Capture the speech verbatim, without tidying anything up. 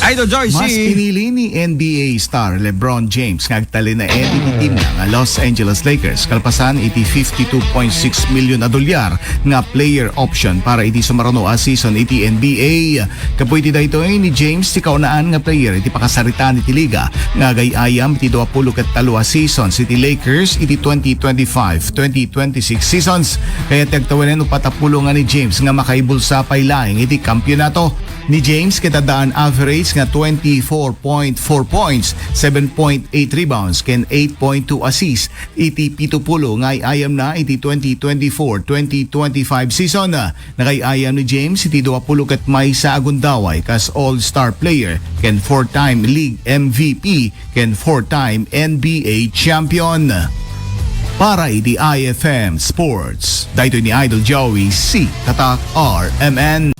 Idol Joy, Mas si pinili ni N B A star LeBron James nga agtalinaed iti team na nga Los Angeles Lakers kalpasan iti fifty-two point six million a dolyar nga player option para iti sumaruno a season iti N B A. Kapu iti daytoy ni James ti kaunaan nga player iti pakasaritaan iti liga nga agay-ayam iti dua pulo ket tallo a seasons iti Lakers iti twenty twenty-five twenty twenty-six seasons. Kayat ti agtawen upat a pulo nga ni James nga makaibulsa pay laeng iti kampiyonato. Ni James ket addaan average nga twenty-four point four points, seven point eight rebounds, ken eight point two assists iti pito pulo nga ay-ayamna iti twenty twenty-four twenty twenty-five season. Nakaay-ayam ni James iti dua pulo ket maysa a gundaway kas All-Star player ken four-time league M V P ken four-time N B A champion. Para iti I F M Sports, daytoy ni Idol Joey C. Tatak R M N.